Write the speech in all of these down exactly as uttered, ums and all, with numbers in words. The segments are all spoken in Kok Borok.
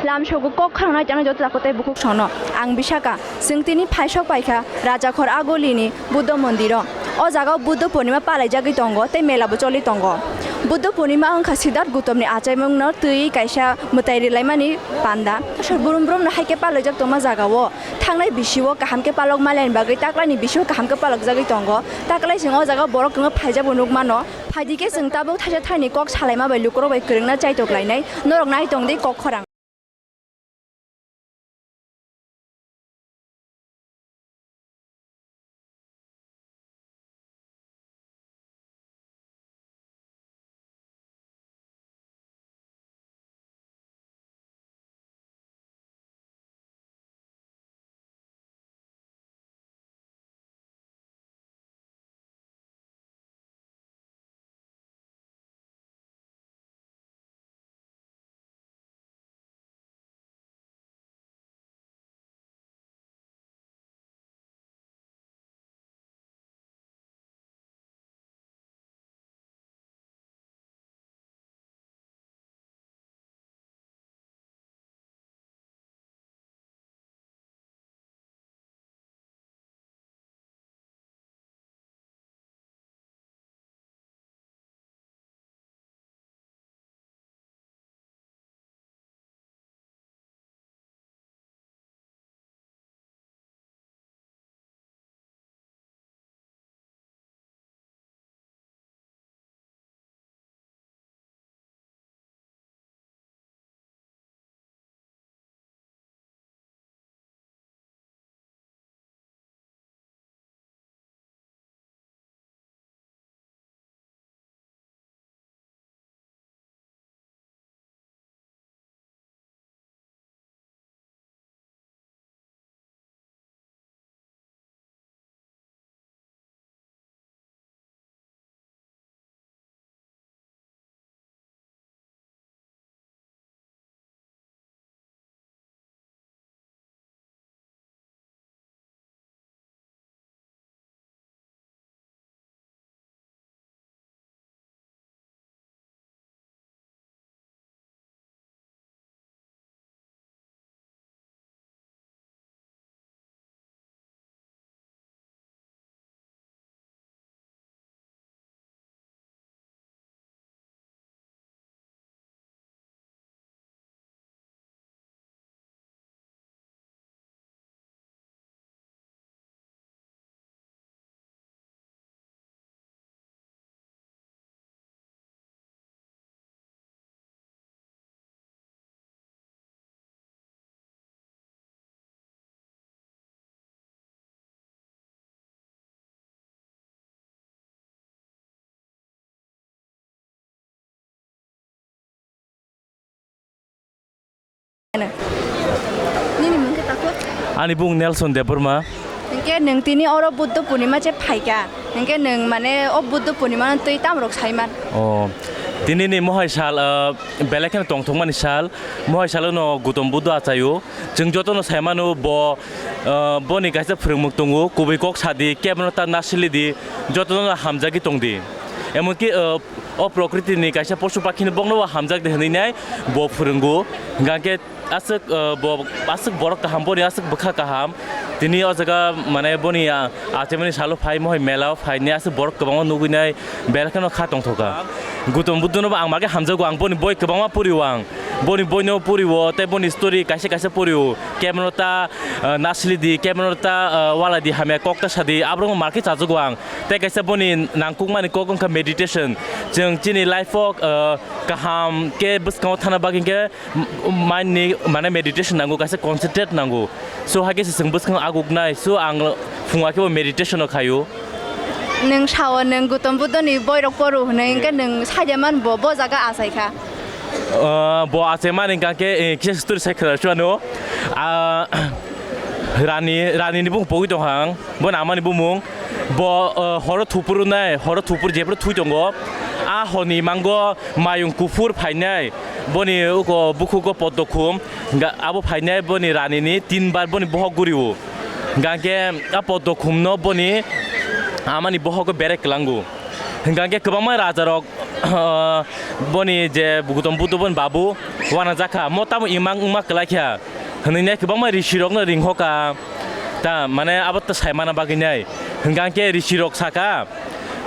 Lamsogo kok khorang nai tano joto takhuk tei bukhuk sono. Ang Bisaka, chwng tini phaisok paikha Rajakhor Agolini Buddha Mondiro. O jagao Buddha Purnima palaijagwi tongo tei mela bo choli tongo. Buddha Purnima wngkha Siddharth Gautamni achaimungno twi kaisa mwtai rilaimani panda. Burum burumno hai khe palaijak tongma jagao thangnai bisio kaham khe palok maliani bagwi taklani bisio kaham khe palokjagwi tongo. Taklai chwng o jagao borok kwbangma phaijak bo nukmano. Phaidi khe chwng tabuk thaisa thaini kok salaima bai lukurok bai kwrwngna chaitok lainai. Norok nai tong di kok khorang. Nini mung khe takhuk? Ani bung Nelson Debbarma. Hinkhe nwng tini oro Buddha Purnima se phaikha. Hinkhe nwng mane o Buddha Purnima no twi tamrok saiman? Oh, tini ni mohai sal, ah, belai kheno tongthokmani sal. Mohai salo no Gautam Buddha achaio. Chwng jotono saimano bo, ah, boni kaisa phwrwngmung tongo, kubui kok sadi, kebono ta nasilidi, jotono hamjagwi tongdi. Emonki, ah, o prokriti ni kaisa posu pakhino bokno bo hamjakdi hwnwi nai bo phwrwngo. Hwnkhe aswk, ah, bo aswk borok kaham, boni aswk bwkha kaham. Tini o jaga mane boni, ah, achaimani salo phai mohai mela o phainai aswk borok kwbangma nugwi nai belai kheno kha tongthokha. Gautam Buddha no bo ang ma khe hamjago, ang boni boi kwbangma pori o ang. Boni boino pori o, tei boni story kaisa kaisa pori o. Kebono ta, ah, nasilidi, kebono ta, ah, waladi hamya kok ta sadi, aborokno mar khe chajago ang. Tei kaisa boni nangkukmani kok wngkha meditation. Chwng chini life o, ah, kaham khe bwskango thana bagwi khe mind ni mane meditation nango, kaisa concentrate nango. So, hai khe se chwng bwskango aguknai. So, ang phungo khe bo meditation o khaio. Nwng sao nwng Gautam Buddha ni boirok poro hwnwi, hwnkhe nwng saida man bo, bo jaga achaikha? Ah, bo achaimani hwnkha khe, eh, kisa story sai khwna chuano. Ah, Rani, Rani ni bung pogwi tongkha ang, bo namani bumung. Bo, ah, horo thupuru nai, horo thupuru jephuru thui tongo. A honi mango mayung kuphur phainai, boni uko bukhugo poddo khum, ga-, abo phainai boni Rani ni tinbar boni bohok guri o. Hwnkha khe a poddo khum no boni amani bohogo berek kwlango. Hwnkha khe kwbangma raja rok Ah, boni je Gautam Buddha boni babu uanajak kha, mo tamo imang wngma kwlai kha hwnwi nai kwbangma rishirokno ringkho kha. Ta mane abo ta saimana bagwi nai. Hwnkha khe rishirok sakha,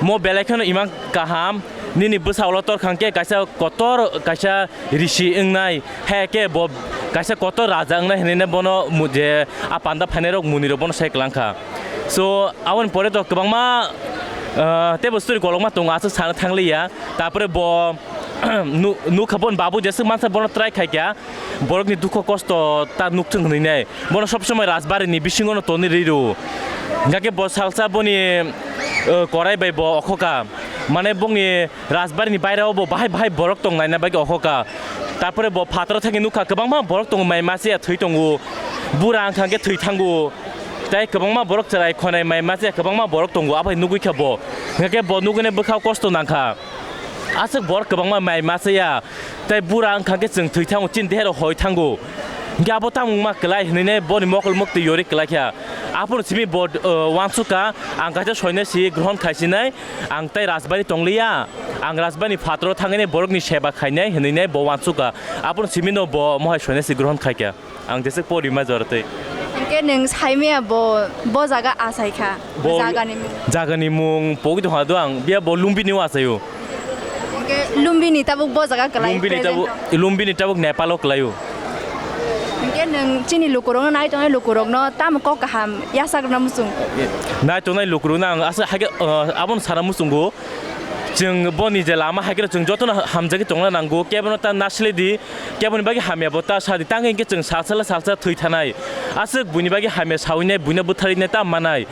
mo belai kheno imang kaham, nini bwsa ulo tor kha khe kaisa kotor kaisa rishi wngnai, hai khe bo kaisa kotor raja wngnai hwnwi nai bono mu-, je a panda phainairok munirok bono sai kwlang kha. So, aboni pore to kwbangma, ah, teibo story kolokma tongo, aswk sana thangliya. Tapore bo nu-, nukha boni babu jeswk mansa bono try khaikha, borokni dukho kosto ta nukthwng hwnwi nai. Bono sob somoi rajbarini bisingono tonwi rwi rwo. Hwnkha khe bo salsa boni, ah, korai bai bo okhokha. Mane bongni rajbarini bairao bo bahai bahai borok tong naina bagwi okhokha. Tapore bo phataro thangwi nukha kwbangma borok tongo, mai masiya thwi tongo, bura wngkha khe thwi thango. Tei kwbangma borok chwrai khonai mai masiya kwbangma borok tongo, aphai nugwi kha bo. Hwnkhe bo nugwini bwkhao kosto nangkha. Aswk borok kwbangma mai masiya. Tei bura wngkha khe chwng thwi thango, chini dehe rok hoi thango. Hwnkhe abo tamo wngma kwlai hwnwi nai boni mokol mwktwi yori kwlai kha. Aphuru simi bo, uh, uansukha, ang kaisa soinasi grohon khaisinai, ang tei rajbari tongliya, ang rajbari phataro thangwi nai borokni seba khainai hwnwi nai bo uansukha. Aphuru simi no bo mohai soinasi grohon khaikha. Ang jeswk porima jora twi. Hwnkhe nwng saimaya bo, bo jaga achaikha? Bo jagani mung? Jagani mung pogwi tongkha do ang, biya bo Lumbini o achaio. Hwnkhe Lumbini tabuk bo jaga kwlai, Lumbini present tabuk, o? Lumbini tabuk Nepal o kwlaio. Hwnkhe nwng chini lukurokno nai tongnai lukurokno tamo kok kaham yasakna muchung? Nai tongnai lukurokno ang aswk haikhe, uh, abono sana muchungo. Chwng boni je lama haikhe chwng jotono hamjagwi tongna nango, kebono ta nasilidi, keboni bagwi hamya bo ta sadi, tangwi hwnkhe chwng salsala salsa thwi thanai. Aswk buini bagwi hamya sawi nai, buino bwtharwi nai ta manai.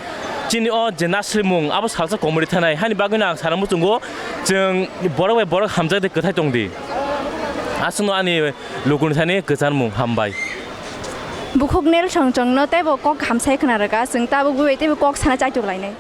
Chini o je naslimung abo salsa komorwi thanai, hani bagwino ang sana muchungo, chwng borok bai borok hamjakdi, kwthai tongdi. Aswkno ani lukuni thani kwcharmung, hambai. Bukhuk Nelson chwngno teibo kok hamsai khna rwkha, chwng tabuk bai teibo kok sana chaitok lainai.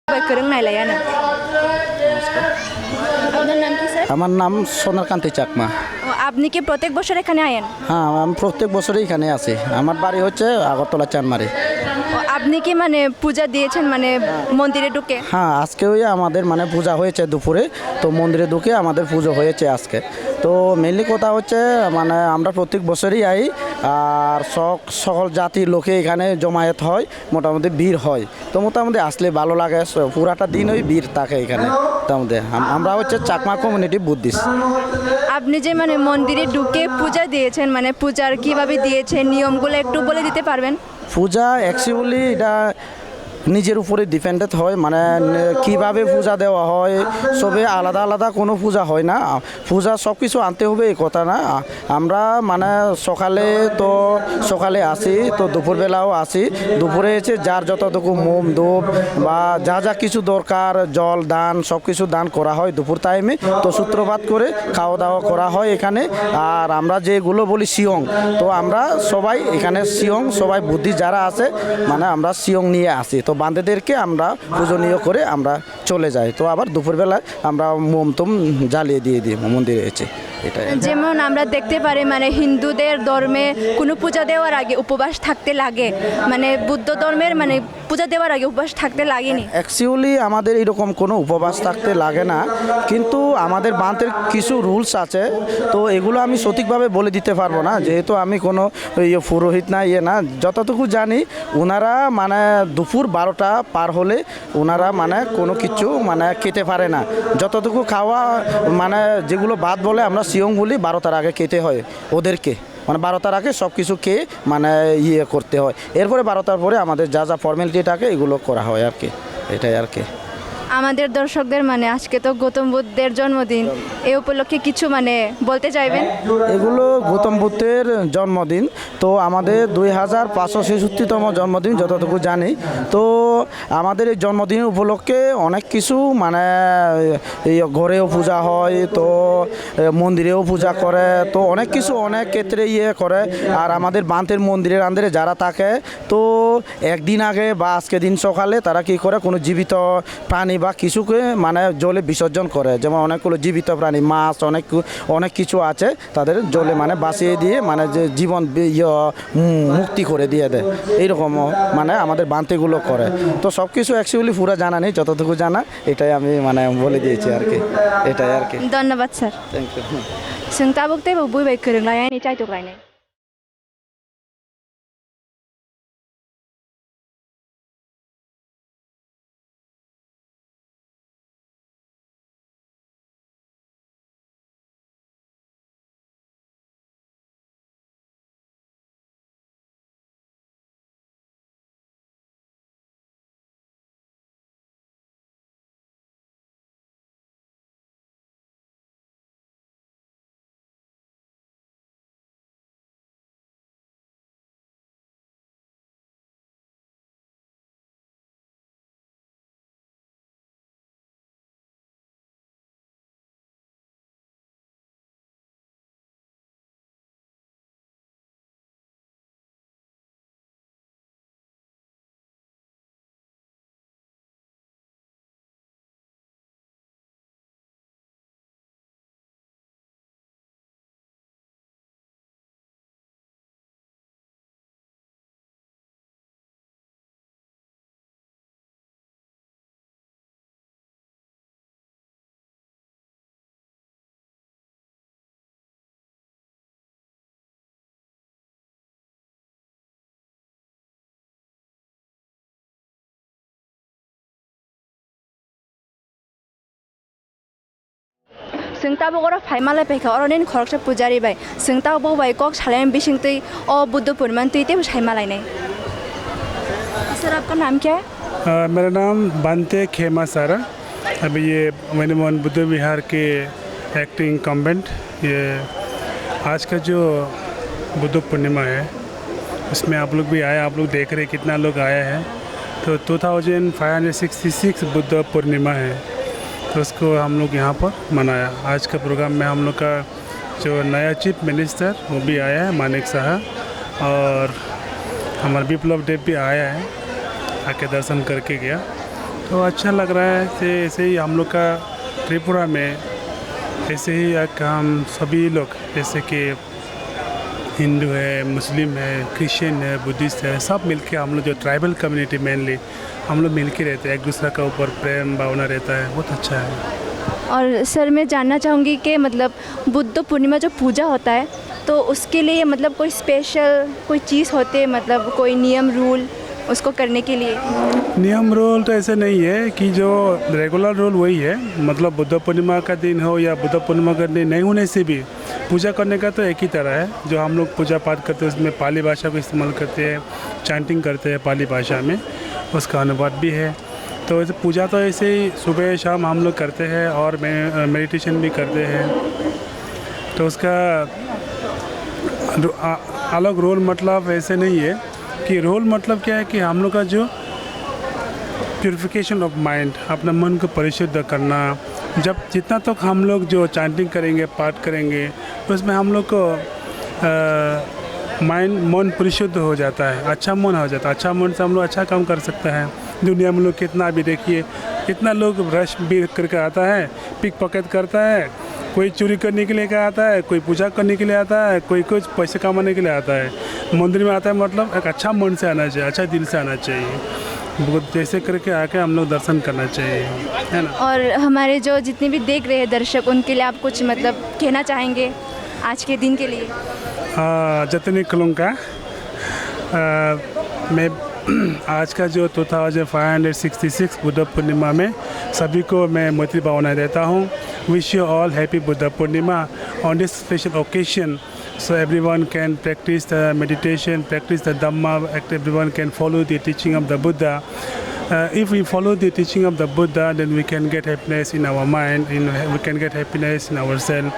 Bai kwrwng nai lai ano. আপনার নাম কি, স্যার? আমার নাম সোনারকান্তি চাকমা। ও, আপনি কি প্রত্যেক বছর এখানে আয়েন? হ্যাঁ, আমি প্রত্যেক বছরই এখানে আসি। আমার বাড়ি হচ্ছে আগরতলা চানমারি। ও, আপনি কি মানে পূজা দিয়েছেন, মানে মন্দিরে ঢুকে? হ্যাঁ, আজকে ওই আমাদের মানে পূজা হয়েছে দুপুরে, তো মন্দিরে ঢুকে আমাদের পুজো হয়েছে আজকে। তো মেইনলি কথা হচ্ছে মানে আমরা প্রত্যেক বছরই আই, আর সক-, সকল জাতির লোকে এখানে জমায়েত হয়, মোটামুটি ভিড় হয়। তো মোটামুটি আসলে ভালো লাগে, স-, পুরাটা দিন ওই ভিড় থাকে এখানে। মোটামুটি আম-, আমরা হচ্ছে চাকমা কমিউনিটি বুদ্ধিস্ট। আপনি যে মানে মন্দিরে ঢুকে পূজা দিয়েছেন, মানে পূজার কিভাবে দিয়েছেন, নিয়মগুলো একটু বলে দিতে পারবেন? পূজা অ্যাকচুয়ালি এটা নিজের উপরে ডিপেন্ডেড হয়, মানে নে-, কিভাবে পূজা দেওয়া হয়, সবে আলাদা আলাদা কোনো পূজা হয় না। পূজা সব কিছু আনতে হবে এই কথা না। আমরা মানে সকালে তো, সকালে আসি, তো দুপুরবেলাও আসি। দুপুরে এসে যার যতটুকু মোম ধূপ বা যা যা কিছু দরকার, জল দান, সব কিছু দান করা হয় দুপুর টাইমে। তো সূত্রপাত করে খাওয়া দাওয়া করা হয় এখানে। আর আমরা যেগুলো বলি সিয়ং, তো আমরা সবাই এখানে সিয়ং, সবাই বুদ্ধি যারা আছে, মানে আমরা সিয়ং নিয়ে আসি। তো বান্দেদেরকে আমরা পূজনীয় করে আমরা চলে যাই। তো আবার দুপুরবেলায় আমরা মোম টোম জ্বালিয়ে দিয়ে দিই মন্দিরে এসে, এটাই। যেমন আমরা দেখতে পারি, মানে হিন্দুদের ধর্মে কোনো পূজা দেওয়ার আগে উপবাস থাকতে লাগে, মানে বুদ্ধ ধর্মের মানে পূজা দেওয়ার আগে উপবাস থাকতে লাগেনি? অ্যাকচুয়ালি আমাদের এরকম কোনো উপবাস থাকতে লাগে না, কিন্তু আমাদের বান্তের কিছু রুলস আছে, তো এগুলো আমি সঠিকভাবে বলে দিতে পারবো না, যেহেতু আমি কোনো ইয়ে পুরোহিত না, ইয়ে না। যতটুকু জানি, ওনারা মানে দুপুর বারোটা পার হলে ওনারা মানে কোনো কিছু মানে খেতে পারে না। যতটুকু খাওয়া, মানে যেগুলো ভাত বলে আমরা সিয়ং বলি, বারোটার আগে খেতে হয় ওদেরকে, মানে বারোটার আগে সব কিছু খেয়ে মানে ইয়ে করতে হয়। এরপরে বারোটার পরে আমাদের যা যা ফর্মালিটি থাকে এগুলো করা হয় আর কি, এটাই আর কি। আমাদের দর্শকদের মানে আজকে তো গৌতম বুদ্ধের জন্মদিন, এ উপলক্ষে কিছু মানে বলতে চাইবেন? এগুলো গৌতম বুদ্ধের জন্মদিন, তো আমাদের দুই হাজার পাঁচশো ছেষট্টিতম জন্মদিন যতটুকু জানি। তো আমাদের এই জন্মদিন উপলক্ষে অনেক কিছু মানে এই ঘরেও পূজা হয়, তো এ, মন্দিরেও পূজা করে, তো অনেক কিছু অনেক ক্ষেত্রে ইয়ে করে। আর আমাদের বান্তের মন্দিরের আন্দারে যারা থাকে, তো একদিন আগে বা আজকে দিন সকালে তারা কি করে, কোনো জীবিত প্রাণী বা কিছুকে মানে জলে বিসর্জন করে, যেমন অনেকগুলো জীবিত প্রাণী, মাছ, অনেক কু-, অনেক কিছু আছে, তাদের জলে মানে ভাসিয়ে দিয়ে মানে যে জীবন বি-, ইয়ে, উম, মুক্তি করে দিয়ে দেয়। এইরকমও মানে আমাদের বান্তেগুলো করে। তো সব কিছু অ্যাকচুয়ালি পুরো জানা নেই, যতটুকু জানা এটাই আমি মানে বলে দিয়েছি আর কি, এটাই আর কি। ধন্যবাদ, sir. Thank you. Chwng tabuk teibo bui bai kwrwng lai ani chaitok lainai. Chwng tabuk oro phai malai paikha, oro nini khoroksa pujari bai. Chwng tabuk bo bai kok salaini bisingtwi o Buddha Purnima twi teibo sai malainai. Sir, aapka naam kya hai? अ, मेरा नाम बांते खेमा सारा। अभी ये मैंने मोहन बुद्ध विहार के acting incumbent. ये आज का जो बुद्ध पूर्णिमा है, उसमें आप लोग भी आए, आप लोग देख रहे हैं कितना लोग आया है। तो two thousand five hundred sixty six Buddha Purnima है, तो उसको हम लोग यहाँ पर मनाया। आज का प्रोग्राम में हम लोग का जो नया चीफ मिनिस्टर, वो भी आया है, मानिक साहा, और हमारा विप्लव देव भी आया है, आके दर्शन करके गया। तो अच्छा लग रहा है कि ऐसे ही हम लोग का त्रिपुरा में ऐसे ही एक हम सभी लोग, जैसे कि हिंदू है, मुस्लिम है, क्रिश्चियन है, बुद्धिस्ट है, सब मिलके हम लोग जो ट्राइबल कम्युनिटी मेनली, हम लोग मिलके रहते हैं, एक दूसरा के ऊपर प्रेम भावना रहता है, बहुत अच्छा है। और सर, मैं जानना चाहूँगी कि मतलब बुद्ध पूर्णिमा जो पूजा होता है, तो उसके लिए मतलब कोई स्पेशल कोई चीज़ होते हैं, मतलब कोई नियम रूल उसको करने के लिए? नियम रूल तो ऐसे नहीं है कि जो रेगुलर रूल वही है, मतलब बुद्ध पूर्णिमा का दिन हो या बुद्ध पूर्णिमा का दिन नहीं होने से भी पूजा करने का तो एक ही तरह है। जो हम लोग पूजा पाठ करते हैं उसमें पाली भाषा को इस्तेमाल करते हैं, चैंटिंग करते हैं पाली भाषा में, उसका अनुवाद भी है। तो ऐसे पूजा तो ऐसे ही सुबह शाम हम लोग करते हैं और मे-, मेडिटेशन भी करते हैं। तो उसका रो-, आ-, अलग रोल मतलब ऐसे नहीं है कि रोल मतलब क्या है कि हम लोग का जो प्योरिफिकेशन ऑफ माइंड, अपना मन को परिशुद्ध करना। जब जितना तक हम लोग जो चैंटिंग करेंगे, पाठ करेंगे, उसमें हम लोग को माइंड, मन परिशुद्ध हो जाता है, अच्छा मन हो जाता है। अच्छा मन से हम लोग अच्छा काम कर सकते हैं। दुनिया में लोग कितना भी देखिए, कितना लोग रश भी करके आता है, पिक पॉकेट करता है, कोई चोरी करने के लिए का आता है, कोई पूजा करने के लिए आता है, कोई कुछ पैसे कमाने के लिए आता है। मंदिर में आता है मतलब एक अच्छा मन से आना चाहिए, अच्छा दिल से आना चाहिए। बहुत जैसे करके आके हम लोग दर्शन करना चाहिए, है ना? और हमारे जो जितने भी देख रहे हैं दर्शक, उनके लिए आप कुछ मतलब कहना चाहेंगे आज के दिन के लिए? हाँ, जतने खुलूँगा। अ, मैं आज का जो two thousand five hundred sixty six Buddha Purnima में सभी को मैं मैत्री भावना देता हूँ। Wish you all happy Buddha Purnima on this special occasion, so everyone can practice the meditation, practice the Dhamma, everyone can follow the teaching of the Buddha. Uh, if we follow the teaching of the Buddha, then we can get happiness in our mind, in, we can get happiness in ourselves,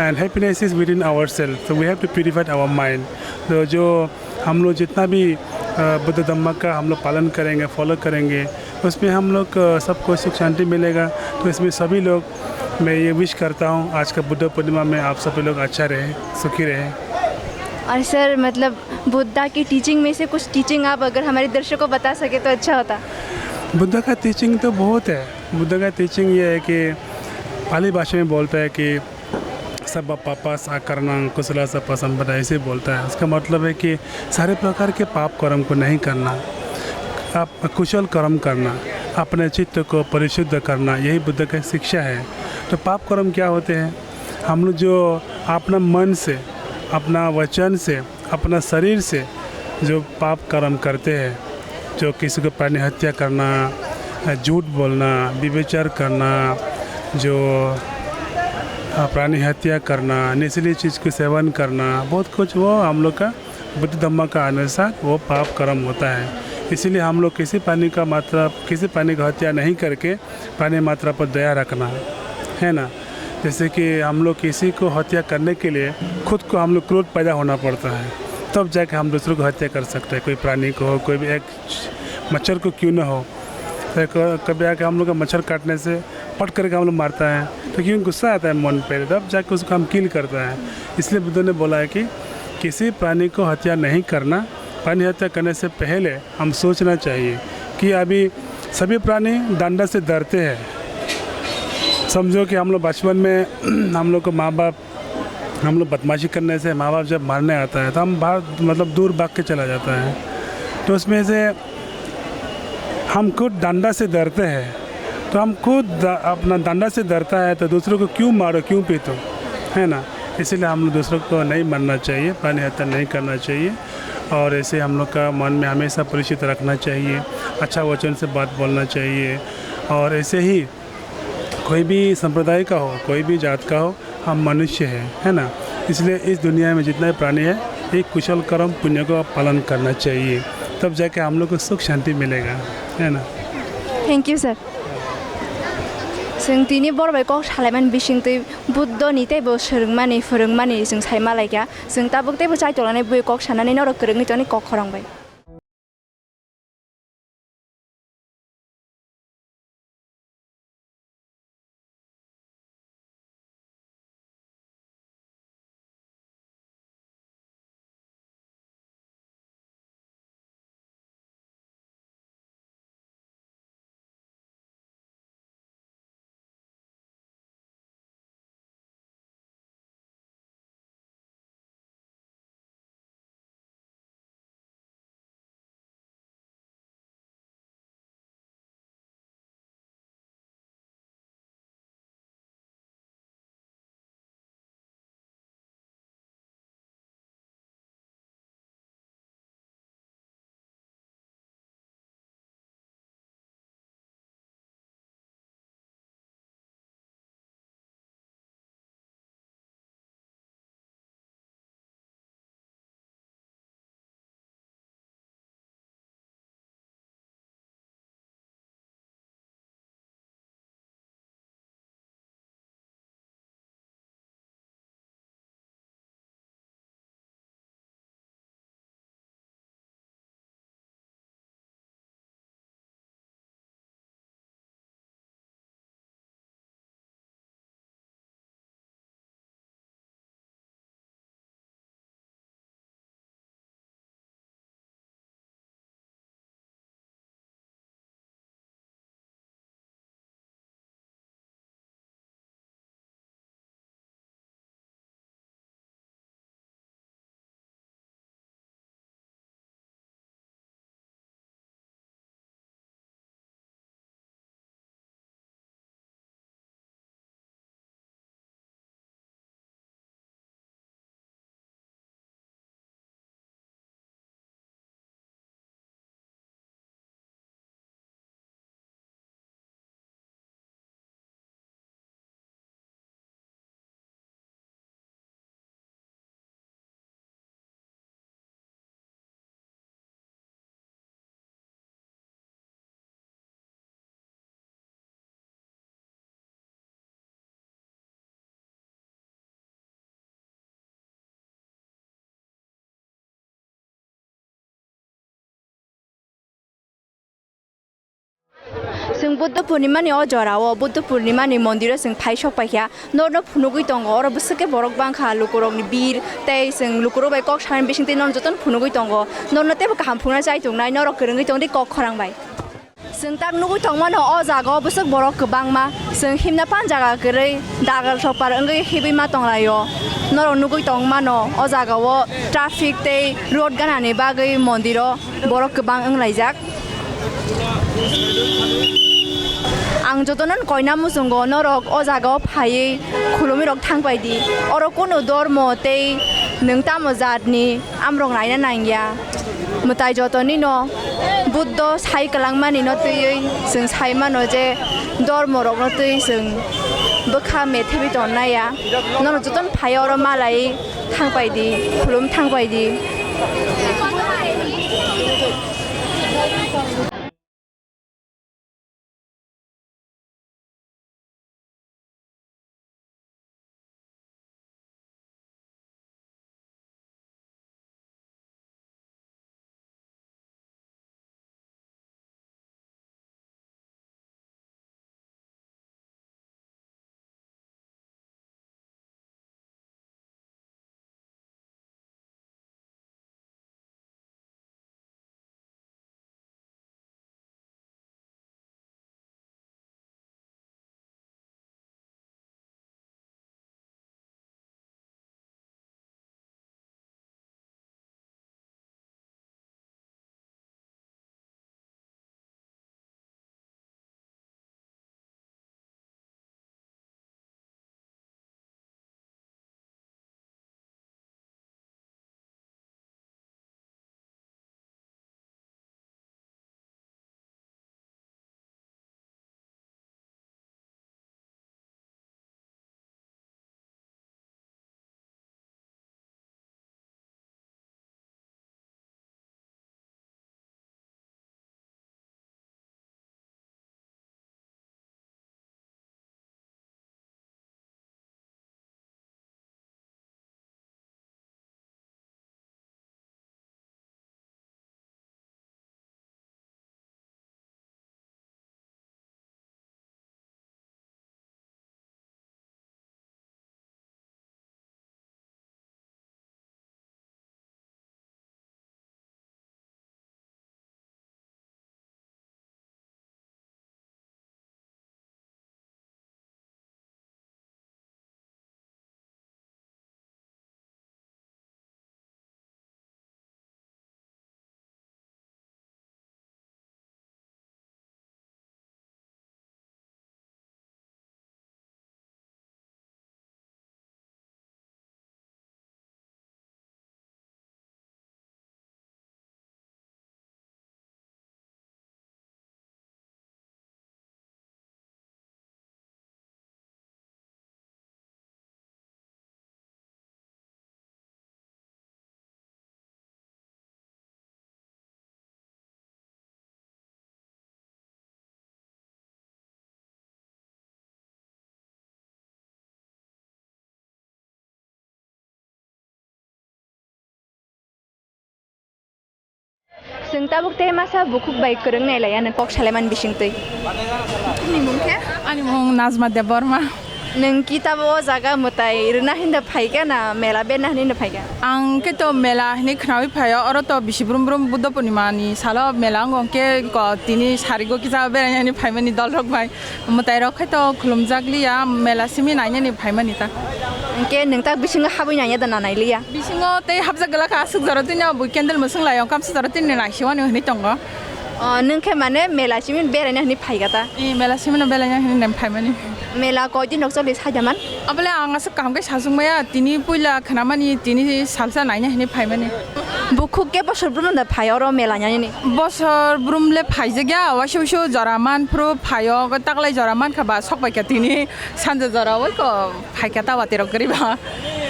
and happiness is within ourselves. So we have to purify our mind. तो जो हम लोग जितना भी, अ, बुद्ध धम्म का हम लोग पालन करेंगे, फॉलो करेंगे, उसमें हम लोग, अ, सबको सुख शांति मिलेगा। तो इसमें सभी लोग, मैं ये विश करता हूँ, आज का बुद्ध पूर्णिमा में आप सभी लोग अच्छा रहें, सुखी रहें। और सर, मतलब बुद्धा की टीचिंग में से कुछ टीचिंग आप अगर हमारे दर्शकों को बता सके तो अच्छा होता। बुद्धा का टीचिंग तो बहुत है। बुद्धा का टीचिंग ये है कि पाली भाषा में बोलता है कि "Sabba papassa akaraṇaṃ, kusalassa pasampadaṃ", ऐसे बोलता है। उसका मतलब है कि सारे प्रकार के पाप कर्म को नहीं करना, आप कुशल कर्म करना, अपने चित्त को परिशुद्ध करना, यही बुद्ध का शिक्षा है। तो पाप कर्म क्या होते हैं? हम लोग जो अपना मन से, अपना वचन से, अपना शरीर से जो पाप कर्म करते हैं, जो किसी को प्राणी हत्या करना, झूठ बोलना, व्यभिचार करना, जो, अ, प्राणी हत्या करना, नशीली चीज़ को सेवन करना, बहुत कुछ वो हम लोग का बुद्ध धम्म का अनुसार वो पाप कर्म होता है। इसीलिए हम लोग किसी प्राणी का मात्रा, किसी प्राणी का हत्या नहीं करके प्राणी मात्रा पर दया रखना, है ना? जैसे कि हम लोग किसी को हत्या करने के लिए खुद को हम लोग क्रोध पैदा होना पड़ता है, तब जाके हम दूसरों को हत्या कर सकते हैं। कोई प्राणी को हो, कोई भी एक मच्छर को क्यों ना हो, तो क-, कभी आके हम लोग का मच्छर काटने से पट करके हम लोग मारता है, तो क्यों गुस्सा आता है मन पे, तब जाके उसको हम किल करता है। इसलिए बुद्ध ने बोला है कि किसी प्राणी को हत्या नहीं करना, प्राणी हत्या करने से पहले हम सोचना चाहिए कि अभी सभी प्राणी डंडा से डरते हैं। समझो कि हम लोग बचपन में हम लोग को माँ बाप, हम लोग बदमाशी करने से माँ बाप जब मारने आता है तो हम बाहर, मतलब, दूर भाग के चला जाता है। तो उसमें से हम खुद डंडा से डरते हैं, तो हम खुद ड-, अपना डंडा से डरता है, तो दूसरों को क्यों मारो, क्यों पीटो, है ना? इसीलिए हम लोग दूसरों को नहीं मारना चाहिए, प्राणी हत्या नहीं करना चाहिए। और ऐसे हम लोग का मन में हमेशा परिचित रखना चाहिए, अच्छा वचन से बात बोलना चाहिए। और ऐसे ही कोई भी संप्रदाय का हो, कोई भी जात का हो, हम मनुष्य हैं, है ना? इसलिए इस दुनिया में जितना भी प्राणी है, एक कुशल कर्म पुण्य को पालन करना चाहिए, तब जाके हम लोग को सुख शांति मिलेगा, है ना? Thank you, sir. Chwng tini borok bai kok salaimani bisingtwi Buddhoni teibo swrwngmani, phwrwngmani chwng sai malaikha. Chwng tabuk teibo chai tonglanai bui kok sanani norok kwrwngni tongni kok khorang bai. Chwng Buddha Purnima ni o jora o, Buddha Purnima ni mondir o chwng phai sok paikha. Norno phunugwi tongo, oro bwswk khe borok bangkha, lukurokni bir tei chwng lukurok bai kok sanani bisingtwi norno jotono phunugwi tongo. Norno teibo kaham phunukna chai tongnai, norok kwrwngwi tongdi kok khorang bai. Chwng tak nugwi tongmano o jaga o bwswk borok kwbangma, chwng himna pan jaga kwrwi dagal thopar wngwi hibwi ma tonglaio. Norok nugwi tongmano o jaga o traffic tei road ganani bagwi mondir o borok kwbang wnglaijak. Ang jotono koina muchungo norok o jaga o phaiwi khulumwi rok thang pai di. Oro kunu dormo tei nwng tamo jat ni amrok naina nangya. Mwtai jotoni no Buddho sai kwlangmani no twiwi chwng sai mano je dormo rok no twi chwng bwkha methebwi tonnaya. Nono jotono phai oro malai thang pai di, khulum thang pai di. Chwng tabuk tei masa bukhuk bai kwrwng nai lai, ano kok salaimani bisingtwi. Nini mung khe? Ani mung Najma Debbarma. Nwng ki tabo o jaga mwtai rwna hinda phaikha na mela berna hinda phaikha? Ang khe to mela hinwi khnaui phaio, oro to bisi brum brum Buddha Purnima ni salo mela wngo, hwnkhe ko tini sarigo kisa beraina hinwi phaimani dol rok bai. Mwtai rok khai to khulumjak liya, mela simi nainani phaimani ta. Hwnkhe nwng ta bisingo habwi naiya da na nailiya? Bisingo tei habjak glak kha, aswk jora twino bo candle mwswng lai, o kamsa jora twino naisiwani hinwi tongo. O, nwng khe mane mela simi beraina hinwi phaikha ta? E, mela simi no beraina hinwi phaimani. Mela koi din rok choli saida man? Abole ang aswk kaham khe sachuk maya, tini puila khnamani, tini salsa naina hinwi phaimani. Bukhuk khe bosor brum da phai oro mela nainani? Bosor brum le phaijak ya, waisa waisa jora man phuru phaio, taklai jora man kha ba sok bai kha tini sanja jora oi ko phaikha ta watwi rok kwrwi ba.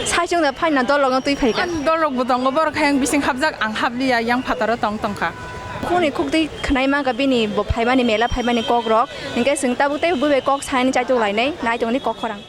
Saichung da phaina dol rok no twi phaikha? An dol rok bo tongo, borok hayung bising habjak, ang habliya, yang phataro tong tongkha. Khuni khukdwi khwnai mankha bini bo phaimani, mela phaimani kok rok, hinkhe chwng tabuk tei bui bai kok saini chaitok lainai, nai tongni kok khorang.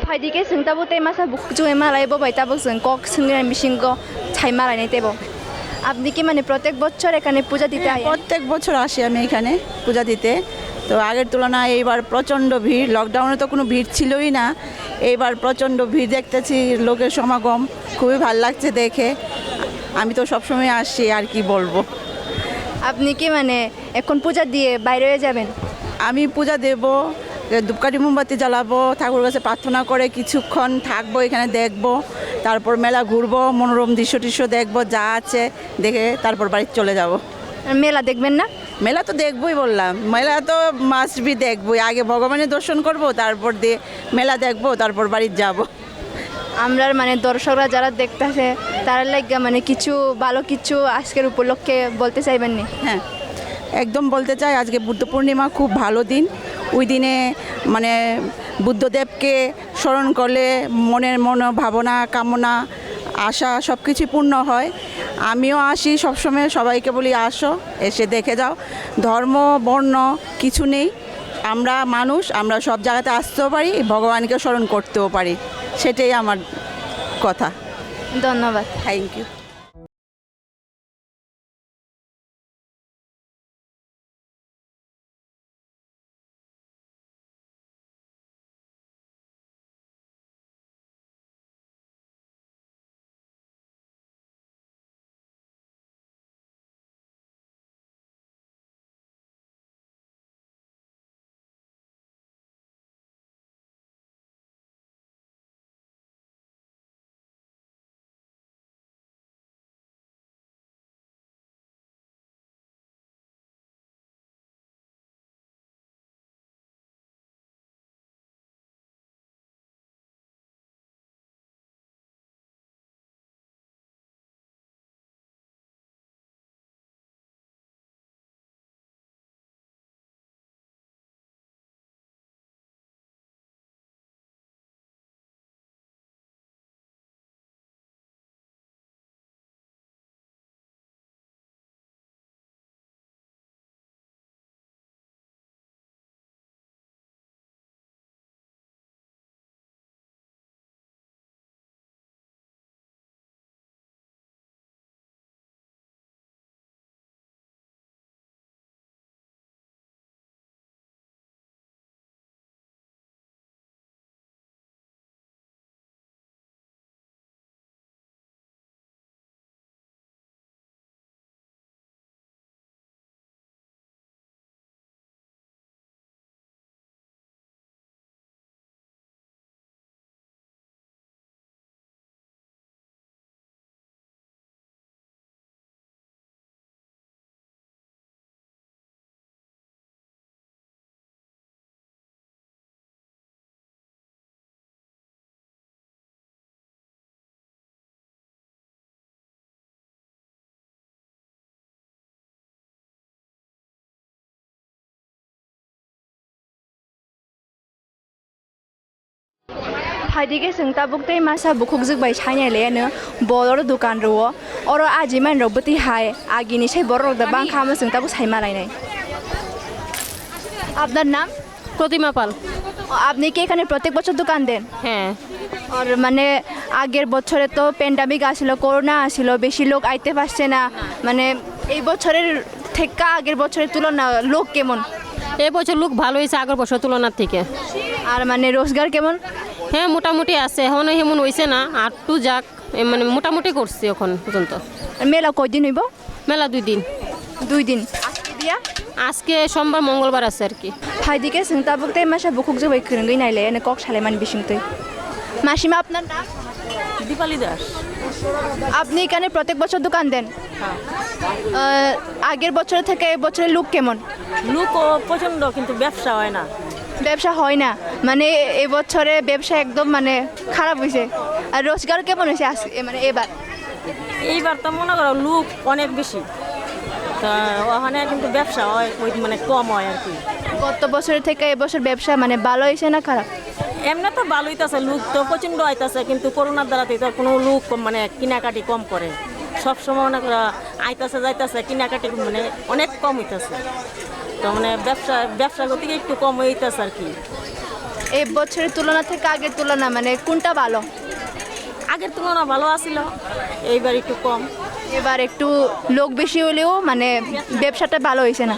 Phaidi khe chwng tabuk tei masa bukhuk chugui malai, bo bai tabuk chwng kok swngni bisingo sai malainai teibo. আপনি কি মানে প্রত্যেক বছর এখানে পূজা দিতে হ্যাঁ, আয়েন? প্রত্যেক বছর আসি আমি এখানে পূজা দিতে। তো আগের তুলনায় এইবার প্রচণ্ড ভিড়, লকডাউনে তো কোনো ভিড় ছিলই না, এইবার প্রচণ্ড ভিড় দেখতেছি, লোকের সমাগম, খুবই ভালো লাগছে দেখে। আমি তো সবসময় আসি, আর কি বলবো। আপনি কি মানে এখন পূজা দিয়ে বাইরে হয়ে যাবেন? আমি পূজা দেব, ধূপকাঠি মোমবাতি জ্বালাবো, ঠাকুর কাছে প্রার্থনা করে কিছুক্ষণ থাকবো, এখানে দেখবো, তারপর মেলা ঘুরবো, মনোরম দৃশ্য টিশ্য দেখবো, যা আছে দেখে তারপর বাড়ি চলে যাব। আর মেলা দেখবেন না? মেলা তো দেখবই বললাম, মেলা তো মাস্ট বি দেখবই। আগে ভগবানের দর্শন করব, তারপর দিয়ে মেলা দেখবো, তারপর বাড়ির যাব। আমরার মানে দর্শকরা যারা দেখতাছে, তারা লাগিয়া মানে কিছু ভালো কিছু আজকের উপলক্ষে বলতে চাইবেন নি? হ্যাঁ, একদম বলতে চাই, আজকে বুদ্ধ পূর্ণিমা, খুব ভালো দিন। ওই দিনে মানে বুদ্ধদেবকে স্মরণ করলে মনের মনোভাবনা, কামনা, আশা সব কিছুই পূর্ণ হয়। আমিও আসি সবসময়, সবাইকে বলি, "আসো, এসে দেখে যাও।" ধর্ম, বর্ণ কিছু নেই, আমরা মানুষ, আমরা সব জায়গাতে আসতেও পারি, ভগবানকে স্মরণ করতেও পারি, সেটাই আমার কথা। ধন্যবাদ। Thank you. Phaidi khe chwng tabuk tei masa bukhukjwk bai sainai le ano bol oro dukan rwo. Oro ajiman rok bwtwi hai agini sai borok rok da bangkha, amo chwng tabuk sai malainai. আপনার নাম? প্রতিমা পাল। ও, আপনি কি এখানে প্রত্যেক বছর দোকান দেন? হ্যাঁ। আর মানে আগের বছরে তো প্যান্ডেমিক আসিল, করোনা আসিল, বেশি লোক আইতে পারছে না, মানে এই বছরের থেকে আগের বছরের তুলনা লোক কেমন? এই বছর লোক ভালো হয়েছে আগের বছর তুলনার থেকে। আর মানে রোজগার কেমন? হ্যাঁ, মোটামুটি আছে, এখনো এমন হইছে না, আর টু যাক, এ, মানে মোটামুটি করছে এখন পর্যন্ত। আর মেলা কয়দিন হইব? মেলা দুই দিন। দুই দিন। আজকে দিয়া? আজকে সোমবার, মঙ্গলবার আছে আর কি। Phaidi khe chwng tabuk tei masa bukhukjwk bai kwrwngwi naile, ene kok salaimani bisingtwi. মাসিমা, আপনার নাম? দীপালি দাস। আপনি এখানে প্রত্যেক বছর দোকান দেন? হ্যাঁ। আহ, আগের বছর থেকে এই বছরের লুক কেমন? লুকও প্রচণ্ড, কিন্তু ব্যবসা হয় না। ব্যবসা হয় না, মানে এই বছরে ব্যবসা একদম মানে খারাপ হয়েছে। আর রোজগার কেমন হয়েছে আজ-, এ, মানে এবার? এইবার তো মনে করো লোক অনেক বেশি, তা ওখানে কিন্তু ব্যবসা হয় ওই মানে কম হয় আর কি। গত বছর থেকে এবছর ব্যবসা মানে ভালো হয়েছে না খারাপ? এমনি তো ভালোই তো আছে, লোক তো প্রচণ্ড আইতাছে, কিন্তু করোনার দ্বারা তো এটা কোনো লোক কম, মানে কেনাকাটি কম করে। সব সময় মনে করো আইতাছে যাইতাছে, কেনাকাটি মানে অনেক কম হইতাছে। তো মানে ব্যবসা, ব্যবসা গতিকে একটু কম হইতাছে আর কি। এই বছরের তুলনা থেকে আগের তুলনা মানে কোনটা ভালো? আগের তুলনা ভালো আছিল, এইবার একটু কম। এবার একটু লোক বেশি হলেও মানে ব্যবসাটা ভালো হয়েছে না।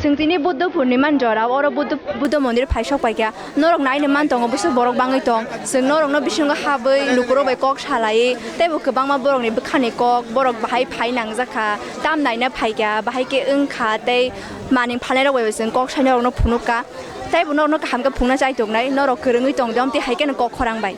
Chwng tini Buddha Purnima ni jora, oro Buddha, Buddha mondir phai sok paikha. Norok naina man tongo, bwswk borok bangwi tong. Chwng norokno bisingo habwi lukurok bai kok salaiwi, teibo kwbangma borokni bwkhani kok, borok bahai phai nangjakha, tam naina phaikha, bahai khe wngkha, tei manwi phalnairok bai bo chwng kok sainairokno phunukha. Teibo norokno kaham khe phungna chai tongnai, norok kwrwngwi tong de, amtwi hai kheno kok khorang bai.